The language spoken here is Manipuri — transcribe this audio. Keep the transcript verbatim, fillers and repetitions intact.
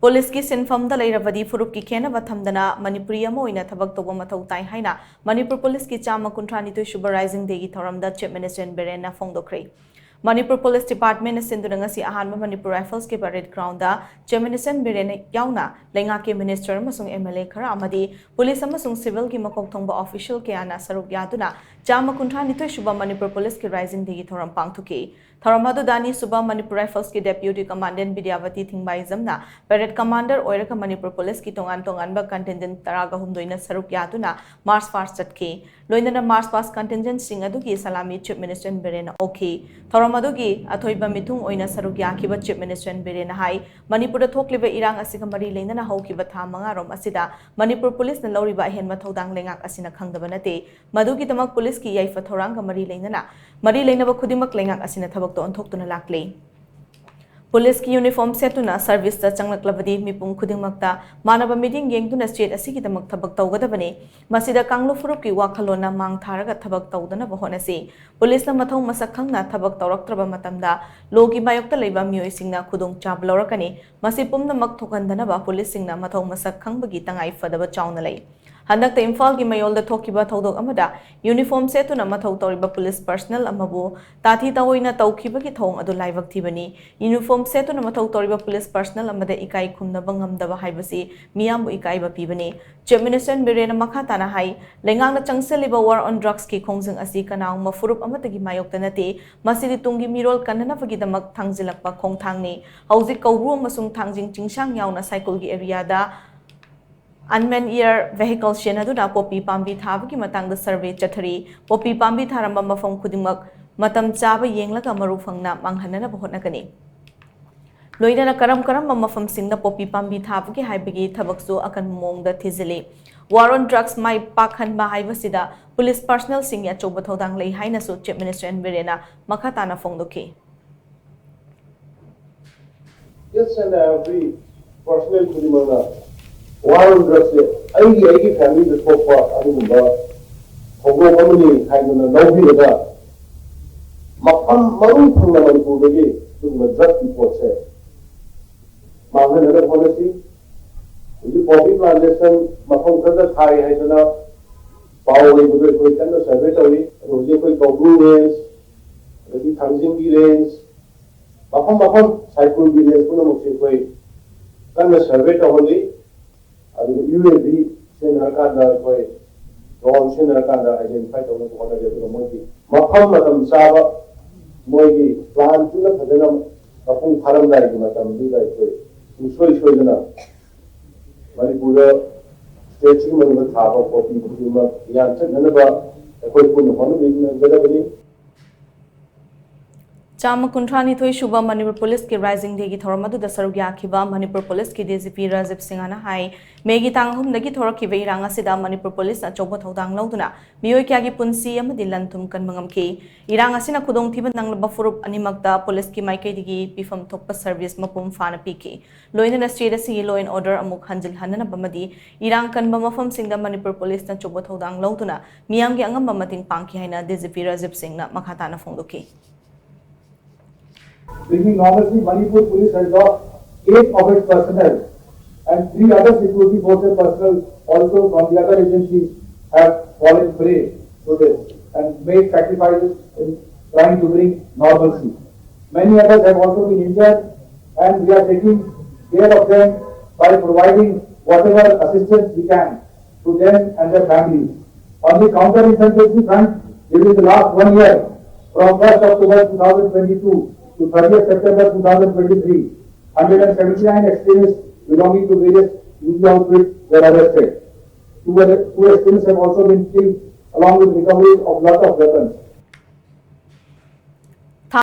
ꯄꯨꯂꯤꯁꯀꯤ ꯁꯤꯟꯐꯝꯗ ꯂꯩꯔꯕꯗꯤ ꯐꯨꯔꯨꯞꯀꯤ ꯈꯦꯟꯅꯕ ꯊꯝꯗꯅ ꯃꯅꯤꯄꯨꯔꯤ ꯑꯃ ꯑꯣꯏꯅ ꯊꯕꯛ ꯇꯧꯕ ꯃꯊꯧ ꯇꯥꯏ ꯍꯥꯏꯅ ꯃꯅꯤꯄꯨꯔ ꯄꯨꯂꯤꯁꯀꯤ ꯆꯥꯝꯃ ꯀꯨꯟꯊ꯭ꯔꯥ ꯅꯤꯊꯣꯏ ꯁꯨꯕ ꯔꯥꯏꯖꯤꯡ ꯗꯦꯒꯤ ꯊꯧꯔꯝꯗ ꯆꯤꯐ ꯃꯤꯅꯤꯁꯇꯔ ꯕꯤꯔꯦꯟꯅ ꯐꯣꯡꯗꯣꯛꯈ꯭ꯔꯦ꯫ ꯃꯅꯤꯄꯨꯔ ꯄꯨꯂꯤꯁ ꯗꯤꯄꯥꯔꯠꯃꯦꯟꯅ ꯁꯤꯟꯗꯨꯅ ꯉꯁꯤ ꯑꯍꯥꯟꯕ ꯃꯅꯤꯄꯨꯔ ꯔꯥꯏꯐꯜꯁꯀꯤ parade ground chief minister Biren ꯌꯥꯎꯅ ꯂꯩꯉꯥꯛꯀꯤ ꯃꯤꯅꯤꯁꯇꯔ ꯑꯃꯁꯨꯡ ꯑꯦꯝ ꯑꯦꯜ ꯑꯦ ꯈꯔ ꯑꯃꯗꯤ ꯄꯨꯂꯤꯁ ꯑꯃꯁꯨꯡ ꯁꯤꯚꯤꯜꯒꯤ ꯃꯀꯣꯛ ꯊꯣꯡꯕ ꯑꯣꯐꯤꯁꯤꯌꯦꯜ ꯀꯌꯥꯅ ꯁꯔꯨꯛ ꯌꯥꯗꯨꯅ ꯆꯥꯝꯃ ꯀꯨꯟꯊ꯭ꯔꯥ ꯅꯤꯊꯣꯏ ꯁꯨꯕ ꯃꯅꯤꯄꯨꯔ ꯄꯨꯂꯤꯁꯀꯤ ꯔꯥꯏꯖꯤꯡ ꯗꯦꯒꯤ ꯊꯧꯔꯝ ꯄꯥꯡꯊꯣꯛꯈꯤ꯫ ꯊꯧꯔꯝ ꯑꯗꯨꯗ ꯑꯅꯤꯁꯨꯕ ꯃꯅꯤꯄꯨꯔ ꯔꯥꯏꯐꯜꯁꯀꯤ ꯗꯦꯄ꯭ꯌꯨꯇꯤ ꯀꯃꯥꯟꯗꯦꯟ ꯕꯤꯗ꯭ꯌꯥꯕꯇꯤ ꯊꯤꯡꯕꯥꯏꯖꯝꯅ ꯄꯦꯔꯦꯗ ꯀꯃꯥꯟꯗꯔ ꯑꯣꯏꯔꯒ ꯃꯅꯤꯄꯨꯔ ꯄꯨꯂꯤꯁꯀꯤ ꯇꯣꯉꯥꯟ ꯇꯣꯉꯥꯟꯕ ꯀꯟꯇꯤꯟꯖꯦꯟ ꯇꯔꯥꯒ ꯍꯨꯝꯗꯣꯏꯅ ꯁꯔꯨꯛ ꯌꯥꯗꯨꯅ ꯃꯥꯔꯆ ꯄꯥꯁ ꯆꯠꯈꯤ꯫ ꯂꯣꯏꯅꯅ ꯃꯥꯔꯆ ꯄꯥꯁ ꯀꯟꯇꯤꯟꯖꯦꯟꯁꯤꯡ ꯑꯗꯨꯒꯤ ꯁꯂꯥꯃꯤ ꯆꯤꯐ ꯃꯤꯅꯤꯁꯇꯔ ꯕꯤꯔꯦꯟꯅ ꯑꯣꯛꯈꯤ꯫ ꯊꯧꯔꯝ ꯑꯗꯨꯒꯤ ꯑꯊꯣꯏꯕ ꯃꯤꯊꯨꯡ ꯑꯣꯏꯅ ꯁꯔꯨꯛ ꯌꯥꯈꯤꯕ ꯆꯤꯐ ꯃꯤꯅꯤꯁꯇꯔ ꯕꯤꯔꯦꯟꯅ ꯍꯥꯏ, ꯃꯅꯤꯄꯨꯔꯗ ꯊꯣꯛꯂꯤꯕ ꯏꯔꯥꯡ ꯑꯁꯤꯒ ꯃꯔꯤ ꯂꯩꯅꯅ ꯍꯧꯈꯤꯕ ꯊꯥ ꯃꯉꯥꯔꯣꯝ ꯑꯁꯤꯗ ꯃꯅꯤꯄꯨꯔ ꯄꯨꯂꯤꯁꯅ ꯂꯧꯔꯤꯕ ꯑꯍꯦꯟꯕ ꯊꯧꯗꯥꯡ ꯂꯩꯉꯥꯛ ꯑꯁꯤꯅ ꯈꯪꯗꯕ ꯅꯠꯇꯦ꯫ ꯃꯗꯨꯒꯤꯗꯃꯛ ꯄꯨꯂꯤꯁꯀꯤ ꯌꯥꯏꯐ ꯊꯧꯔꯥꯡꯒ ꯃꯔꯤ ꯂꯩꯅꯅ, ꯃꯔꯤ ꯂꯩꯅꯕ ꯈꯨꯗꯤꯡꯃꯛ ꯂꯩꯉꯥꯛ ꯑꯁꯤꯅ ꯊꯕꯛꯇ ꯑꯣꯟꯊꯣꯛꯇꯨꯅ ꯂꯥꯛꯂꯤ꯫ ꯄꯨꯂꯤꯁꯀꯤ ꯌꯨꯅꯤꯐꯣꯔꯝ ꯁꯦꯠꯇꯨꯅ ꯁꯔꯚꯤꯁꯇ ꯆꯪꯂꯛꯂꯕꯗꯤ ꯃꯤꯄꯨꯝ ꯈꯨꯗꯤꯡꯃꯛꯇ ꯃꯥꯟꯅꯕ ꯃꯤꯠꯌꯦꯡ ꯌꯦꯡꯗꯨꯅ ꯁ꯭ꯇꯦꯠ ꯑꯁꯤꯒꯤꯗꯃꯛ ꯊꯕꯛ ꯇꯧꯒꯗꯕꯅꯤ꯫ ꯃꯁꯤꯗ ꯀꯥꯡꯂꯨꯞ ꯐꯨꯔꯨꯞꯀꯤ ꯋꯥꯈꯜꯂꯣꯟꯅ ꯃꯥꯡ ꯊꯥꯔꯒ ꯊꯕꯛ ꯇꯧꯗꯅꯕ ꯍꯣꯠꯅꯁꯤ꯫ ꯄꯨꯂꯤꯁꯅ ꯃꯊꯧ ꯃꯁꯛ ꯈꯪꯅ ꯊꯕꯛ ꯇꯧꯔꯛꯇ꯭ꯔꯕ ꯃꯇꯝꯗ ꯂꯣꯒꯤ ꯃꯥꯌꯣꯛꯇ ꯂꯩꯕ ꯃꯤꯑꯣꯏꯁꯤꯡꯅ ꯈꯨꯗꯣꯡꯆꯥꯕ ꯂꯧꯔꯛꯀꯅꯤ꯫ ꯃꯁꯤ ꯄꯨꯝꯅꯃꯛ ꯊꯣꯛꯍꯟꯗꯅꯕ ꯄꯨꯂꯤꯁꯁꯤꯡꯅ ꯃꯊꯧ ꯃꯁꯛ ꯈꯪꯕꯒꯤ ꯇꯉꯥꯏ ꯐꯗꯕ ꯆꯥꯎꯅ ꯂꯩ꯫ ꯍꯟꯗꯛꯇ ꯏꯝꯐꯥꯜꯒꯤ ꯃꯌꯣꯜꯗ ꯊꯣꯛꯈꯤꯕ ꯊꯧꯗꯣꯛ ꯑꯃꯗ ꯌꯨꯅꯤꯐꯣꯔꯝ ꯁꯦꯠꯇꯨꯅ ꯃꯊꯧ ꯇꯧꯔꯤꯕ ꯄꯨꯂꯤꯁ ꯄꯔꯁꯅꯦꯜ ꯑꯃꯕꯨ ꯇꯥꯊꯤ ꯇꯥꯑꯣꯏꯅ ꯇꯧꯈꯤꯕꯒꯤ ꯊꯧꯑꯣꯡ ꯑꯗꯨ ꯂꯥꯏꯕꯛ ꯊꯤꯕꯅꯤ꯫ ꯌꯨꯅꯤꯐꯣꯔꯝ ꯁꯦꯠꯇꯨꯅ ꯃꯊꯧ ꯇꯧꯔꯤꯕ ꯄꯨꯂꯤꯁ ꯄꯔꯁꯅꯦꯜ ꯑꯃꯗ ꯏꯀꯥꯏ ꯈꯨꯝꯅꯕ ꯉꯝꯗꯕ ꯍꯥꯏꯕꯁꯤ ꯃꯤꯌꯥꯝꯕꯨ ꯏꯀꯥꯏꯕ ꯄꯤꯕꯅꯤ꯫ ꯆꯤꯐ ꯃꯤꯅꯤꯁꯇꯔ ꯕꯤꯔꯦꯟꯅ ꯃꯈꯥ ꯇꯥꯅ ꯍꯥꯏ, ꯂꯩꯉꯥꯛꯅ ꯆꯪꯁꯤꯜꯂꯤꯕ ꯋꯥꯔ ꯑꯣꯟ ꯗ꯭ꯔꯒꯁꯀꯤ ꯈꯣꯡꯖꯪ ꯑꯁꯤ ꯀꯅꯥꯒꯨꯝꯕ ꯐꯨꯔꯨꯞ ꯑꯃꯠꯇꯒꯤ ꯃꯥꯌꯣꯛꯇ ꯅꯠꯇꯦ꯫ ꯃꯁꯤꯗꯤ ꯇꯨꯡꯒꯤ ꯃꯤꯔꯣꯜ ꯀꯟꯅꯅꯕꯒꯤꯗꯃꯛ ꯊꯥꯡꯖꯤꯜꯂꯛꯄ ꯈꯣꯡꯊꯥꯡꯅꯤ꯫ ꯍꯧꯖꯤꯛ ꯀꯧꯕ꯭ꯔꯨ ꯑꯃꯁꯨꯡ ꯊꯥꯡꯖꯤꯡ ꯆꯤꯡꯁꯥꯡ ꯌꯥꯎꯅ ꯁꯥꯏꯀꯨꯜꯒꯤ ꯑꯦꯔꯤꯌꯥꯗ ꯑꯟꯃꯦꯟ ꯏꯌꯔ ꯚꯦꯍꯤꯀꯜ ꯁꯤꯖꯤꯟꯅꯗꯨꯅ ꯄꯣꯄꯤ ꯄꯥꯝꯕꯤ ꯊꯥꯕꯒꯤ ꯃꯇꯥꯡꯗ ꯁꯔꯚꯦ ꯆꯠꯊꯔꯤ꯫ ꯄꯣꯄꯤ ꯄꯥꯝꯕꯤ ꯊꯥꯔꯝꯕ ꯃꯐꯝ ꯈꯨꯗꯤꯡꯃꯛ ꯃꯇꯝ ꯆꯥꯕ ꯌꯦꯡꯂꯒ ꯃꯔꯨ ꯐꯪꯅ ꯃꯥꯡꯍꯟꯅꯅꯕ ꯍꯣꯠꯅꯒꯅꯤ꯫ ꯂꯣꯏꯅꯅ ꯀꯔꯝ ꯀꯔꯝꯕ ꯃꯐꯝꯁꯤꯡꯗ ꯄꯣꯄꯤ ꯄꯥꯝꯕꯤ ꯊꯥꯕꯒꯦ ꯍꯥꯏꯕꯒꯤ ꯊꯕꯛꯁꯨ ꯑꯀꯟꯕ ꯃꯑꯣꯡꯗ ꯊꯤꯖꯤꯜꯂꯤ꯫ ꯋꯥꯔ ꯑꯣꯟ ꯗ꯭ꯔꯒꯁ ꯃꯥꯏ ꯄꯥꯛꯍꯟꯕ ꯍꯥꯏꯕꯁꯤꯗ ꯄꯨꯂꯤꯁ ꯄꯔꯁꯅꯦꯜꯁꯤꯡꯒꯤ ꯑꯆꯧꯕ ꯊꯧꯗꯥꯡ ꯂꯩ ꯍꯥꯏꯅꯁꯨ ꯆꯤꯐ ꯃꯤꯅꯤꯁꯇꯔ ꯑꯦꯟ ꯕꯤꯔꯦꯟꯅ ꯃꯈꯥ ꯇꯥꯅ ꯐꯣꯡꯗꯣꯛꯈꯤ꯫ Each and every personnel ꯈꯨꯗꯤꯡꯃꯛꯅ ꯋꯥꯔ ꯑꯣꯟ ꯗ꯭ꯔꯒꯁꯁꯦ ꯑꯩꯒꯤ ꯑꯩꯒꯤ ꯐꯦꯃꯤꯂꯤꯗ ꯊꯣꯛꯄ ꯑꯗꯨꯒꯨꯝꯕ ꯊꯧꯗꯣꯛ ꯑꯃꯅꯤ ꯍꯥꯏꯗꯅ ꯂꯧꯕꯤꯔꯒ ꯃꯐꯝ ꯃꯔꯨ ꯐꯪꯅ ꯃꯅꯤꯄꯨꯔꯗꯒꯤ ꯑꯗꯨꯒꯨꯝꯕ ꯗ꯭ꯔꯒꯀꯤ ꯄꯣꯠꯁꯦ ꯃꯥꯡꯍꯟꯅꯅꯕ ꯍꯣꯠꯅꯁꯤ꯫ ꯍꯧꯖꯤꯛ poppy plantation ꯃꯐꯝ ꯈꯔꯗ ꯊꯥꯏ ꯍꯥꯏꯗꯅ ꯄꯥꯎ ꯂꯩꯕꯗꯣ ꯑꯩꯈꯣꯏ ꯀꯟꯅ survey ꯇꯧꯔꯤ꯫ ꯑꯗꯣ ꯍꯧꯖꯤꯛ ꯑꯩꯈꯣꯏ ꯀꯧꯕ꯭ꯔꯨ range, ꯑꯗꯒꯤ ꯊꯥꯡꯖꯤꯡꯒꯤ range, ꯃꯐꯝ ꯃꯐꯝ ꯁꯥꯏꯀꯨꯜꯒꯤ range ꯄꯨꯝꯅꯃꯛꯁꯦ ꯑꯩꯈꯣꯏ ꯀꯟꯅ survey ꯇꯧꯍꯜꯂꯤ꯫ ꯑꯗꯨꯒ UAV ꯁꯤꯖꯤꯟꯅꯔꯀꯥꯟꯗ ꯑꯩꯈꯣꯏ drone ꯁꯤꯖꯤꯟꯅꯔꯀꯥꯟꯗ identify ꯇꯧꯅꯕ ꯍꯣꯠꯅꯔꯤ꯫ ꯑꯗꯨꯒ ꯃꯣꯏꯒꯤ ꯃꯐꯝ ꯃꯇꯝ ꯆꯥꯕ, ꯃꯣꯏꯒꯤ plan ꯇꯨꯅ ꯐꯖꯅ ꯃꯄꯨꯡ ꯐꯥꯔꯝꯗꯥꯏꯒꯤ ꯃꯇꯝꯗꯨꯗ ꯑꯩꯈꯣꯏ ꯁꯨꯡꯁꯣꯏ ꯁꯣꯏꯗꯅ ꯃꯅꯤꯄꯨꯔꯗ stateꯁꯤꯒꯤ ꯃꯅꯨꯡꯗ ꯊꯥꯕ poppy ꯈꯨꯗꯤꯡꯃꯛ ꯌꯥꯟꯊꯠꯅꯅꯕ ꯑꯩꯈꯣꯏ ꯄꯨꯟꯅ ꯍꯣꯠꯅꯃꯤꯟꯅꯒꯗꯕꯅꯤ꯫ ꯆꯥꯝꯃ ꯀꯨꯟꯊ꯭ꯔꯥ ꯅꯤꯊꯣꯏ ꯁꯨꯕ ꯃꯅꯤꯄꯨꯔ ꯄꯨꯂꯤꯁꯀꯤ Rising Dayꯒꯤ ꯊꯧꯔꯝ ꯑꯗꯨꯗ ꯁꯔꯨꯛ ꯌꯥꯈꯤꯕ ꯃꯅꯤꯄꯨꯔ ꯄꯨꯂꯤꯁꯀꯤ DGP ꯔꯥꯖꯤꯕ ꯁꯤꯡꯍꯅ ꯍꯥꯏ, ꯃꯦꯒꯤ ꯇꯥꯡ ꯑꯍꯨꯝꯗꯒꯤ ꯊꯣꯔꯛꯈꯤꯕ ꯏꯔꯥꯡ ꯑꯁꯤꯗ ꯃꯅꯤꯄꯨꯔ ꯄꯨꯂꯤꯁꯅ ꯑꯆꯧꯕ ꯊꯧꯗꯥꯡ ꯂꯧꯗꯨꯅ ꯃꯤꯑꯣꯏ ꯀꯌꯥꯒꯤ ꯄꯨꯟꯁꯤ ꯑꯃꯗꯤ ꯂꯟ ꯊꯨꯝ ꯀꯟꯕ ꯉꯝꯈꯤ꯫ ꯏꯔꯥꯡ ꯑꯁꯤꯅ ꯈꯨꯗꯣꯡꯊꯤꯕ ꯅꯪꯂꯕ ꯐꯨꯔꯨꯞ ꯑꯅꯤꯃꯛꯇ ꯄꯨꯂꯤꯁꯀꯤ ꯃꯥꯏꯀꯩꯗꯒꯤ ꯄꯤꯐꯝ ꯊꯣꯛꯄ service ꯃꯄꯨꯡ ꯐꯥꯅ ꯄꯤꯈꯤ꯫ ꯂꯣꯏꯅꯅ state ꯑꯁꯤꯒꯤ law and order ꯑꯃꯨꯛ ꯍꯟꯖꯤꯜꯍꯟꯅꯅꯕ ꯑꯃꯗꯤ ꯏꯔꯥꯡ ꯀꯟꯕ ꯃꯐꯝꯁꯤꯡꯗ ꯃꯅꯤꯄꯨꯔ ꯄꯨꯂꯤꯁꯅ ꯑꯆꯧꯕ ꯊꯧꯗꯥꯡ ꯂꯧꯗꯨꯅ ꯃꯤꯌꯥꯝꯒꯤ ꯑꯉꯝꯕ ꯃꯇꯦꯡ ꯄꯥꯡꯈꯤ ꯍꯥꯏꯅ DGP ꯔꯥꯖꯤꯕ ꯁꯤꯡꯅ ꯃꯈꯥ ꯇꯥꯅ ꯐꯣꯡꯗꯣꯛꯈꯤ꯫ Bringing normalcy, Manipur Police has lost eight of its personnel and three other security forces personnel also from the other agencies have fallen prey to this and made sacrifices in trying to bring normalcy. Many others have also been injured and we are taking care of them by providing whatever assistance we can to them and their families. On the counter-insurgency front, during the last one year, from first October two thousand twenty-two to thirtieth September two thousand twenty-three, hundred and seventy-nine extremists belonging to various Ugi outfits were arrested. Two, two extremists have also been killed along with recovery of lot of weapons.